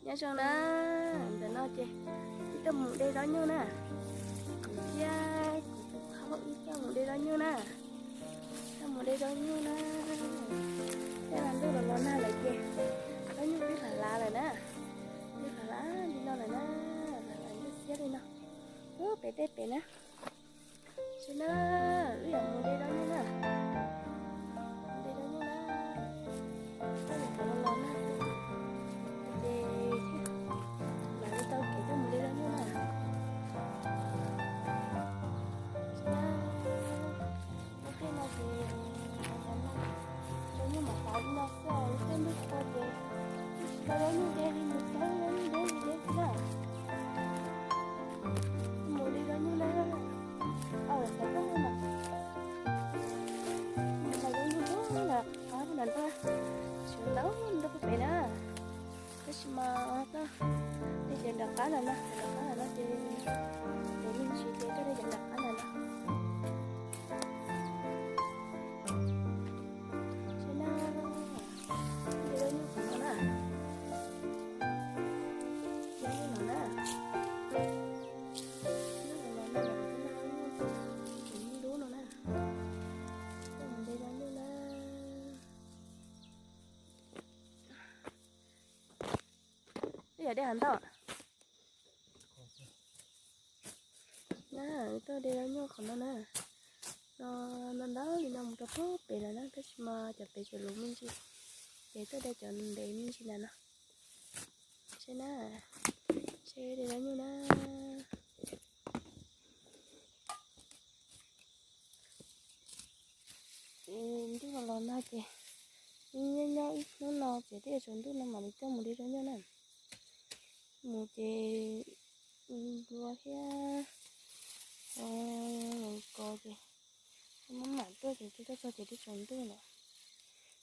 Nyob zoo na, ntawm no ces wb tuaj mus de zaub nyuj na. Kuv thiab kuv tus phauj wb tuaj mus de zaub nyuj na. Tuaj mus de zaub nyuj na. Tej zaum ntuj los los nag lawm ces zaub nyuj twb hlav hlav lawm na. Twb hlav hlav li no lawm na, hlav hlav ntsuab xiab li no. Ub, pem tej pem na. Saib na, wb yuav mus de zaub nyuj na. Mus de zaub nyuj na. Tej zaum los los nag ces mam li tau kev tuaj mus de zaub nyuj na. Saib na, ua qij no ces zaub nyuj mam hlav li no xwb, lub caij ntuj qhua ces tsis tau zaub nyuj de li, mus tau zaub nyuj deb li deb xwb na. Mus de zaub nyuj na. Aw, xav tau na. Mus hlais zaub nyuj deb na, qab ntawm ntag, tseem ntau ntau pem na. Tab sis mas toj, nej cov nram qab ntawm no, cov nram qab ntawm no ces, ces me ntsis ces toj nej cov nram qab ntawm no. Saib na, de zaub nyuj qhov no na. Zaub nyuj no na. Zaub nyuj no na, zaub nyuj no na. Tuaj mus de zaub nyuj na. Wb yog de hov ntau na, tuaj de zaub nyuj qhov no na. No, no ntau li no mus rau pem lawm na, tab sis mas cov pem tseem luv me ntsis, ces tuaj de cov ntev me ntsis na no. Saib na, saib de zaub nyuj na. Ntuj los los nag ces nyob nyob ib hnub no ces twb yuav tsaus ntuj no mam li tuaj mus de zaub nyuj na. Mus ces nplua thiab, mus kos ces mam mam tuaj ces twb tuaj txog ces twb tsaus ntuj lawm.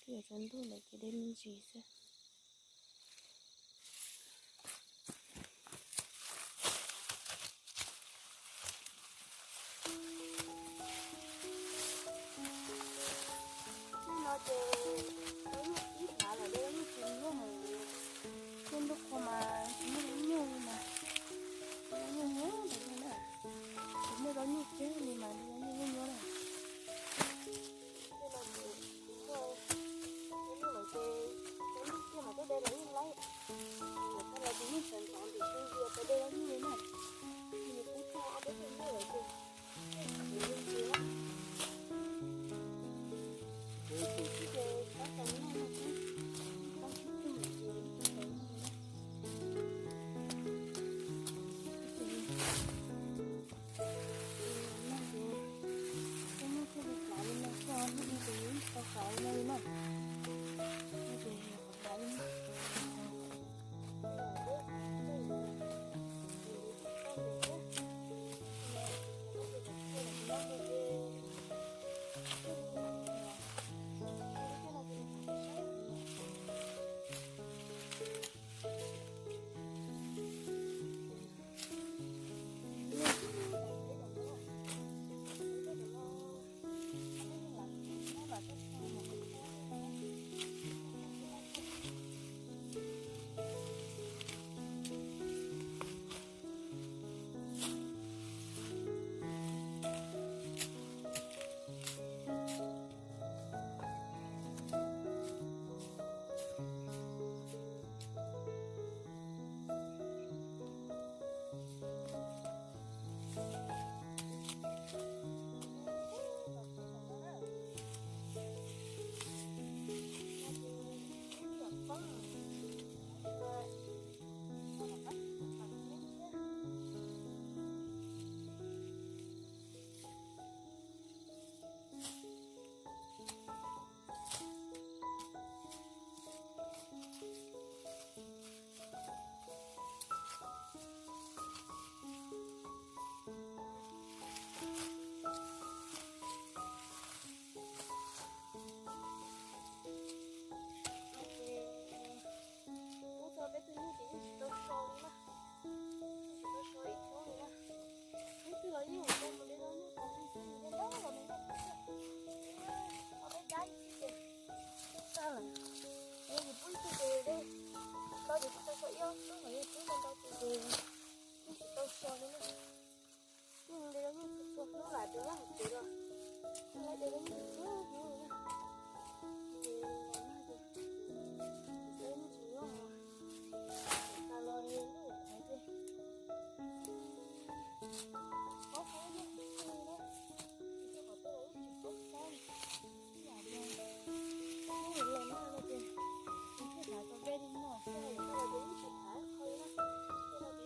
Twb yuav tsaus ntuj lawm ces de me ntsis xwb. Hnub no ces zaub nyuj ib hlav lawm, de zaub nyuj tsis muaj mus, caij ntuj qhua mas tsis muaj zaub nyuj li mas, zaub nyuj nyuaj ntawd na, tsis muaj zaub nyuj kiag li mas de zaub nyuj nyuaj nyuaj na. Tej no ces tsis muaj zaub nyuj lawm ces zaub nyuj kiag mas tuaj de los yeej laib. Nyuam qhuav los ces yeej sawv ntxov ntim xyoo ntxias pes de zaub nyuj li na. Nws twb tau ob peb xyoo nyuj lawm ces tsis muaj ntxias. Ces tab tom noj no xwb, tau sib tug ces tsis tau noj li na. Ces noj ces, ces noj thiaj li hlav li no xwb, noj li ces tsis tau hlav li no li na. Noj ces hlav li no. Ub, txog peb tug nyuj ces yeej tsis tau so li na. Yeej tsis tau so ib tug li na. Ib tug los yeej mus de zaub nyuj qhov no xwb, nws de zaub los nws yeej tsis tau. Ho peb dab ib tug ces tag lawm. Yog yus pub ib tug ces de tau ces twb tau so ib Twb ntau ntau tus ces yeej tsis tau so li na. Yeej de lub nyuj txhua txhua hnub lam de nyob hauv tsev los, yeej de lub nyuj txhua hnub li na. Ces los no ces tsis tau nyuj tsis nyob, tas los ces nyuj txhais ces qhov qhov nyuj txhua li na, tsis tau qhov twg los yeej tsis tau so li. Ib yam tias, ib yam los nag no ces, ces thiaj hlav tau dej li no, xyov yog koj los ces yeej tsis hlav qhov li na, koj los ces yeej tsis hlav li.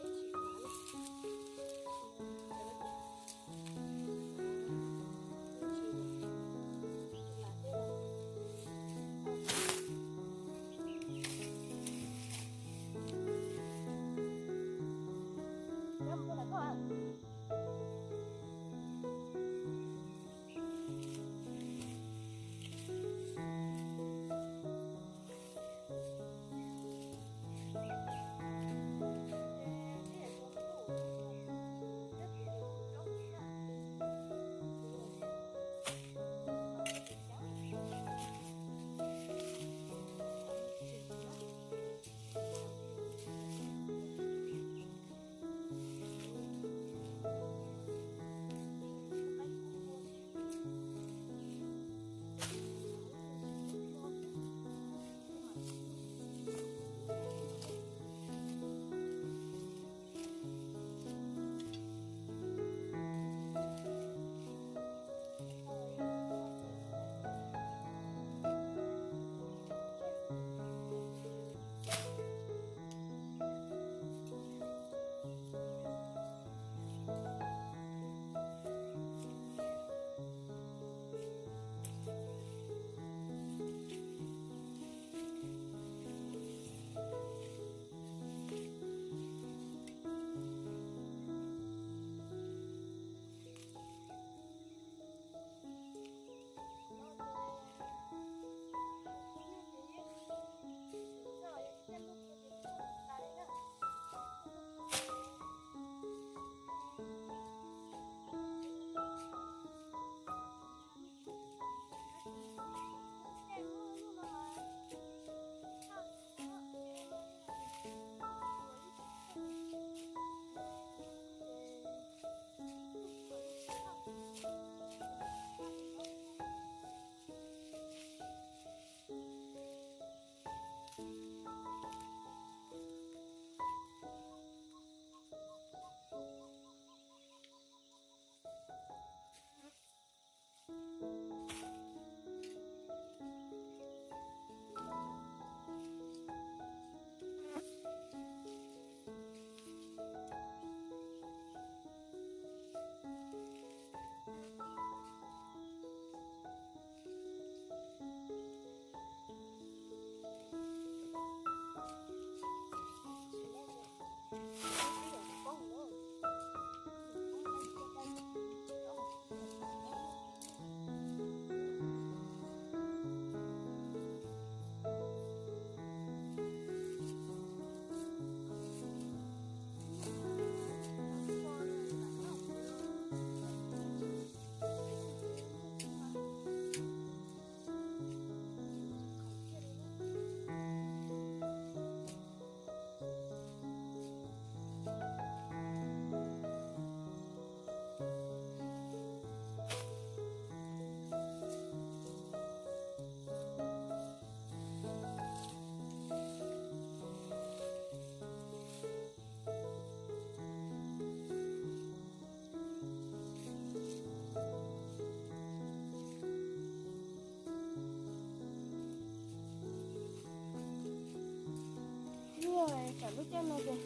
Tam lub caij no ces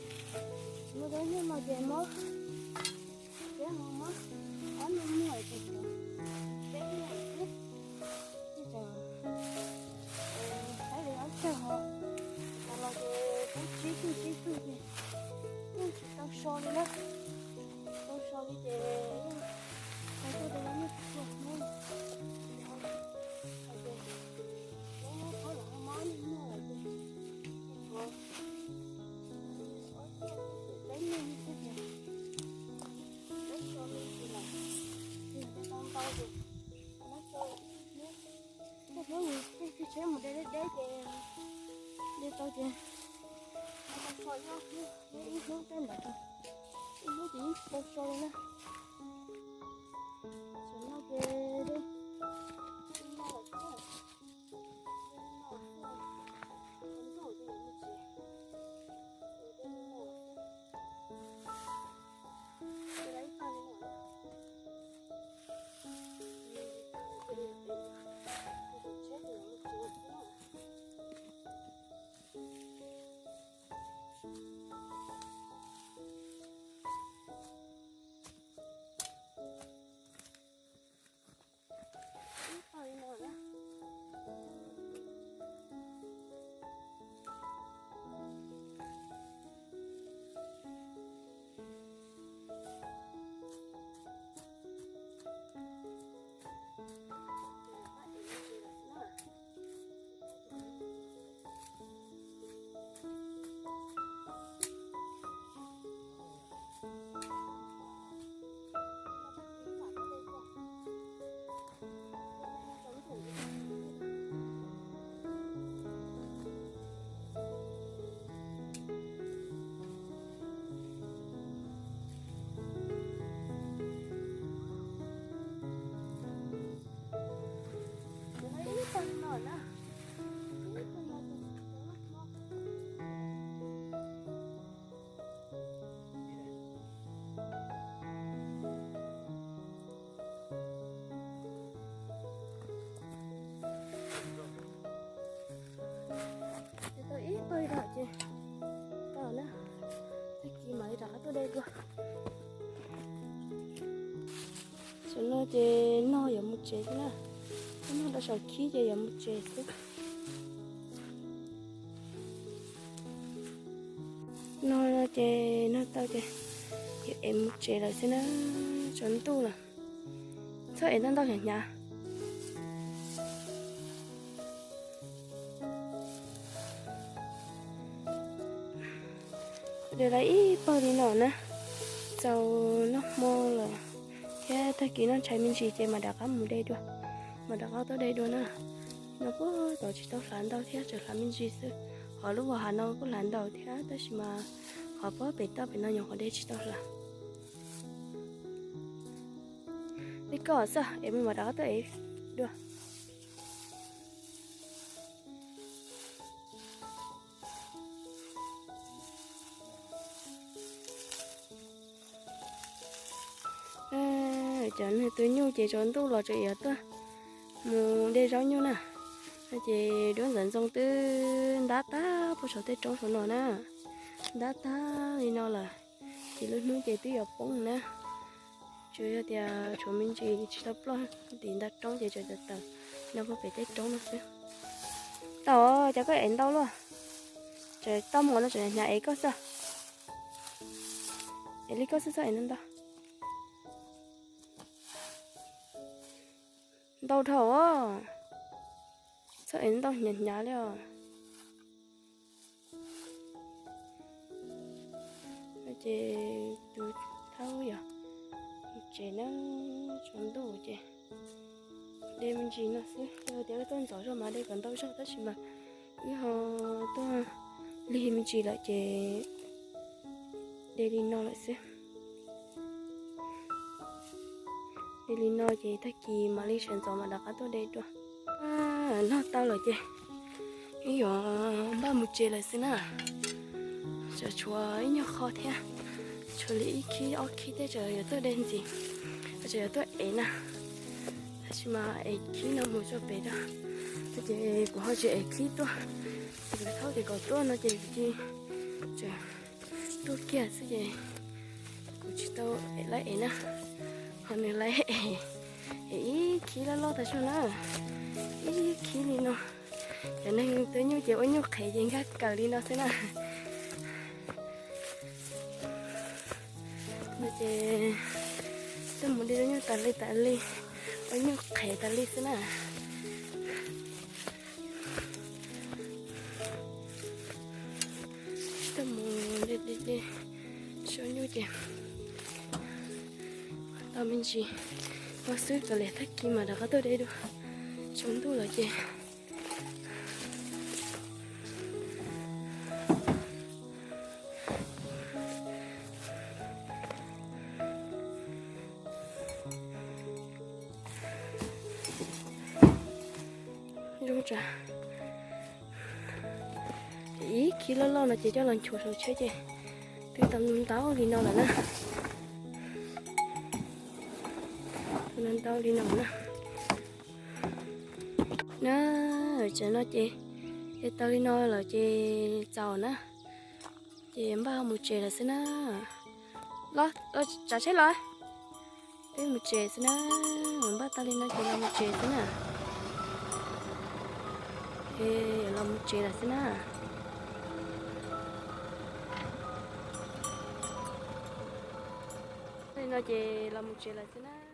muaj tus nyuj no ces mob, peb ho mob, ob nus muag ces peb muag xwb. Ces tseem, saib li ob txog ho, tas los ces peb tsib tug tsib tug ces yeej tsis tau so li na. Tsis tau so li ces yeej tau tuaj de lub nyuj txhua hnub. Ces ho hais tias lub nyuj qhuav los ho mob nyuag nyuag lawm ces tshuav ob txog peb nus xwb ces peb so li ces lam, ces tau ntau ces muab so ib hnub, ib hnub mus tsheb mus de deb deb ces de tau ces muab so. Ib hnub peb ntawd, ib hnub ces yeej tsis tau so li na. Tam no ces dej noj lawm xwb, dej noj lawm xwb, ntuj ces yuav mus tsev, dej noj lawm xwb. Ces lawv ib tag li no na, tus tsheb ces yuav mus tsev xwb na. Ib tag li no na. Ces tau ib tag li no ces tau na, tag kis mam li rov qab tuaj de dua. Tam no ces noj yuav mus tsev xwb na, noj rau saum khib ces yuav mus tsev xwb. No ces noj tau ces yuav ev mus tsev lawm xwb na, tsaus ntuj lawm. Txhob ev ntau ntau hnyav hnyav. De lawv ib pawg li no na, txaus noj hmo lawm thiab tag kis noj ntshai me ntsis ces mam rov qab mus de dua, mam rov qab tuaj de dua na. No kuj tau tsis tau hlav ntau thiab, tsuas hlav me ntsis xwb. Qhov lub vas hav no kuj hlav ntau thiab tab sis mas qhov pem toj pem no nyuam qhuav de tsis tau hlav. Li koj xwb es mus mam rov qab tuaj ev dua. Cov neeg tus nyuj ces tsaus ntuj los tseem yuav tuaj mus de zaub nyuj na. No ces duab ntxawm ntxoo twb ntab tag puag saum tej roob saum no na, ntab tag li no lawm. Ces lub hnub ces twb yuav poob na. Tsuas yog tias tshuav me ntsis tsis tau ploj tim ntawm roob ces tseem tawm tawm no puag pem tej roob no xwb. Tau, cas koj ev ntau luaj. Tseem tau mus no tseem hnyav ev koj xwb. Ev li koj xwb txhob ev ntau ntau. Ntau dhau os. Txhob ev ntau hnyav hnyav li os. Ces tus thaub yog tsev na, tsaus ntuj ces de me ntsis no xwb. Yog tias wb tuaj ntxov zog mas de kom ntau zog tab sis mas wb ho tuaj lig me ntsis lawm ces de li no lawm xwb. De li no ces tag kis mam li sawv ntxov mam rov qab tuaj de dua. Noj tau lawm ces wb yuav npaj mus tsev lawm xwb na. Tseem tshuav ib nyuag qho thiab, tshuav li ib khib ob khib thiab tseem yuav tuaj de ntxiv, tseem yuav tuaj ev na. Tab sis mas ev khib no mus tso pem da, ces kuv ho tsis ev khib tuaj. Ces kuv thaub tias kom tuaj no ces kuv cia li tuaj kiag xwb ces kuv tsis tau ev lawv ev na. Ho nws lawv ev, ev ib khib loj loj tas zog na, ib khib li no. Cov neeg tus nyuj ces ua nyuj qhev ces nkag kawg li no xwb na. No ces tuaj mus de nyuj tas li tas li, ua nyuj qhev tas li xwb na. Tuaj mus de de de, sau nyuj ces tau me ntsis no xwb, kav liam tag kis mas rov qab tuaj de dua. Tsaus ntuj lawm ces Ib khib loj loj no ces coj los nchuav saum tsheb ces twb tau ntau li no lawm na. Ntau li no na. Na, tam no ces, ces tau li no lawm ces txaus na. Ces npaj mus tsev lawm xwb na. Los, tsav tsheb los. Peb mus tsev xwb na. Npaj tau li no ces los mus tsev xwb na. Los mus tsev lawm xwb na. Li no ces los mus tsev lawm xwb na.